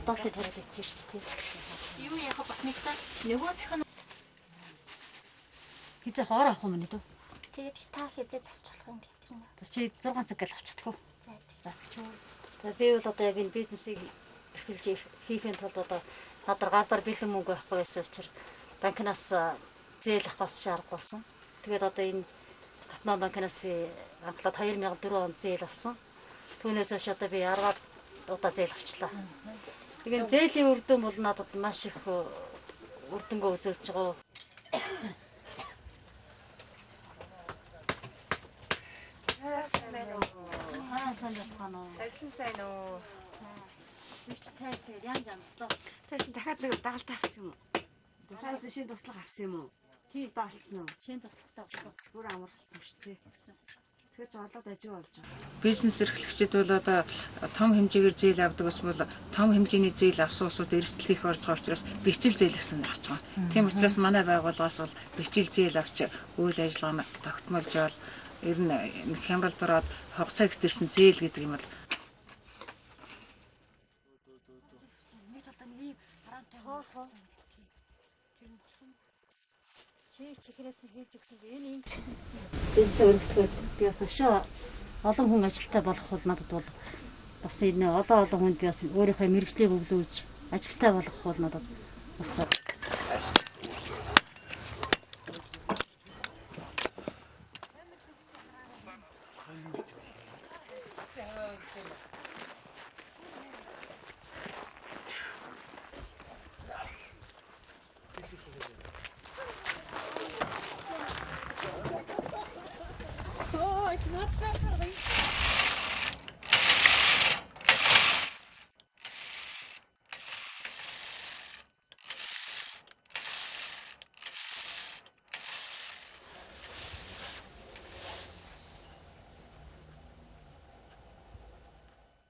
Одоо л тариад ицсэн шүү дээ. Юу яах бас нэг тал нөгөөх нь хизээ хоор авах юм нэ дөө. Тэгээд та хизээ засч болох юм тэр нь. Чи 6 цаг гэл авчихдаг уу? За. За тэгч. За би бол одоо яг энэ бизнесийг эрхэлж хийхин тулд одоо надар галбар бэлэн мөнгө байхгүй байсан учраас банкнаас зээл авах бас шаардлага болсон. Тэгээд одоо энэ Катман банкнаас би анхлаад 2004 онд зээл авсан. Түүнээс хойш одоо би 10 удаа зээл авчлаа. Тэгээд зээлийн үр дүн бол надад маш их үр дүнгээ үзүүлж байгаа. Сайн байна уу? Сайн байна уу? Сарилсан сайн уу? Би ч тай янз янзлаа. Тэсэн дахиад нэг дагалдаа авсан юм уу? Таас шинэ туслах авсан юм уу? Тий, баалцсан уу? Шинэ туслахтай авсан. Бүр амарлцсан шүү дээ. Тэгэхээр ч орлоод ажиг болж байгаа. Бизнес эрхлэгчид бол одоо том хэмжээгээр зээл авдаг ус бол том хэмжээний зээл авсан усууд эрсдэл их орж байгаа учраас бичил зээлэх сонирхож байгаа. Тийм учраас манай байгууллагаас бол бичил зээл авч үйл ажиллагаа тогтмолж бол ер нь хямрал дороод хугацаа ихтэрсэн зээл гэдэг юм бол нэг талдаа нэг ийм хараантай хоол. Тэр нь болох юм. Чи чихрээс нь хийж өгсөн. Энэ ингэ. Бизнес өргөдөхөд би бас өшөө олон хүн ажилтаа болох бол надад бол бас энэ олон хүнд би бас өөрийнхөө мэргэжлийг өвлүүлж ажилтаа болох бол надад бас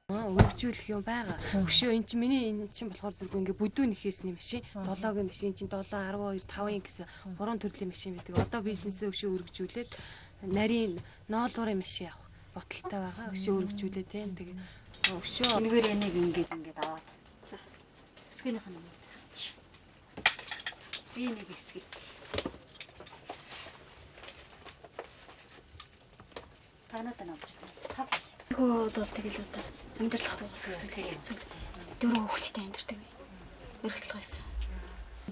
Өргөжүүлэх юм байгаа. Өшөө эн чинь миний энэ чинь болохоор зэрэг ингээ бүдүүн нэхээсний машин, 7-гийн машин чинь 7, 12, 5-ын гэсэн гурван төрлийн машин байдаг. Одоо бизнесээ өшөө өргөжүүлээд нарийн ноолуурын машин авах бодолтой байгаа. Өшөө өргөжүүлээд тийм тэгээ өшөө энэгээр энийг ингээд ингээд аваад. За. Хэсгийнх нь ингээд. Би нэг хэсгийг. Танаад нь авч. Тав. Хөө бол тэгэл одоо амьдрал хуугас гэсэн хэцүү. Дөрөв хүүхэдтэй амьдардаг. Өргөдөл байсан.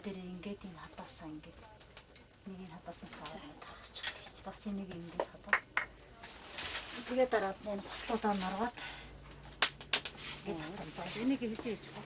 Дээр ингээд энэ хадасаа ингээд нэг энэ хадааснаас аваад тархчих. Бас энийг ингээд хадаа. Тэгээд дараад энэ хотлуудаа наргаад ингээд хатсан. Энийг хийсэн ирж байгаа.